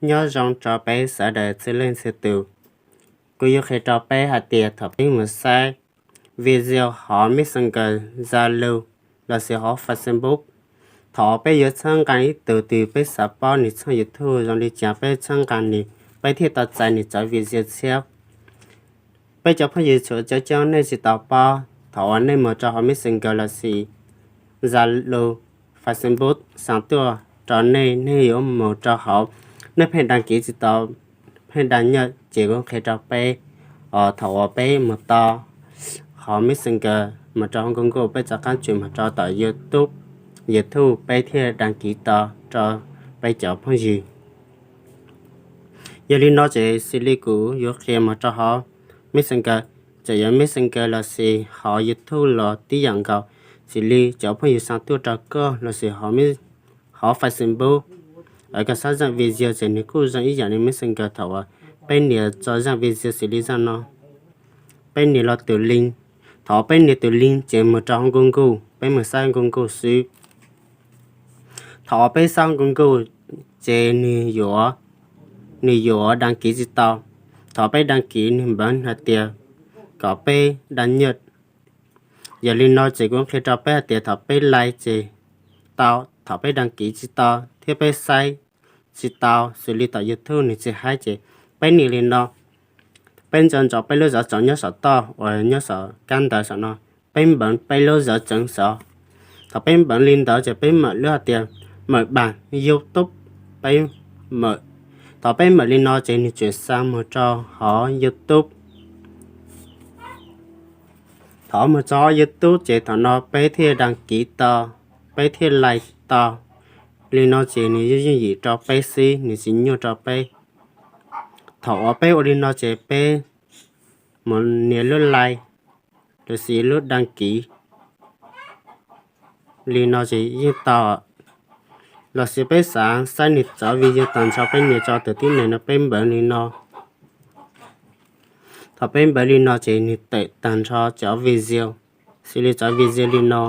Nyob zoo rau peb sawv daws txhua leej txhua tus. Kuv yuav qhia rau peb hais tias thaum peb mus saib video hauv Messenger, Zalo, lossis hauv Facebook, thaum peb yuav txhawb nqa ib tug twg peb xav paub nws txoj YouTube zoo li cas peb txhawb nqa nws, peb thiaj tau txais nws cov video thiab. Peb cov phooj ywg, txhua cov cov nej tsis tau paub, thaum uas nej mus rau hauv Messenger lossis Zalo, Facebook xa tuaj rau nej, nej yuav mus rau hauv, nej pheej đăng ký tsis tau, pheej đăng nhập, ces kuv qhia rau peb, thaum uas peb mus tau hauv Messenger, mus rau hauv Google, peb rov qab tsuas mus rau tom YouTube, YouTube peb thiaj đăng ký tau rau peb cov phooj ywg. Yog li no ces xws li kuv yuav qhia mus rau hauv Messenger, txawm yog Messenger lossis hauv YouTube los tib yam nkaus. Xws li cov phooj ywg xa tuaj rau koj lossis hauv Facebook, koj xav zaj video ces nws kuj zoo ib yam li Messenger thaum uas peb nias tso zaj video xws li zaj no, peb nias los tus link. Thaum peb nias tus link ces mus rau hauv Google, peb mus saib Google xwb. Thaum uas peb saib Google ces nws yuav, nws yuav đăng ký tsis tau. Thaum peb đăng ký nws npawv hais tias kom peb đăng nhập. Yog li no ces kuv qhia rau peb hais tias thaum peb like ces tau, thaum peb đăng ký tsis tau thiab peb saib tsis tau, xws li tom YouTube nws tsis haib ces peb nias li no, peb ntso ntso peb lub zov txeev nyob saum toj uas nyob saum kab ntawv saum no, peb npawv peb lub zov txeev saud. Thaum peb npawv li ntawd ces peb mam lub hais tias mawm bas YouTube, peb mawm. Thaum peb mawm li no ces nws tseem xa mus rau hauv YouTube. Thaum mus txog YouTube ces thaum no peb thiaj đăng ký tau, peb thiaj like tau. Li no ces nws yeej yooj yim rau peb xwb, nws tsis nyuaj rau peb. Thaum uas peb ua li no ces peb mus nias lub like lossis lub đăng ký, li no ces yeej tau. Lossis peb xav saib nws cov video tag nrho, peb nias tso tus tib neeg no, peb npawv li no. Thaum peb npawv li no ces nws tawm tag nrho cov video, xws li cov video li no.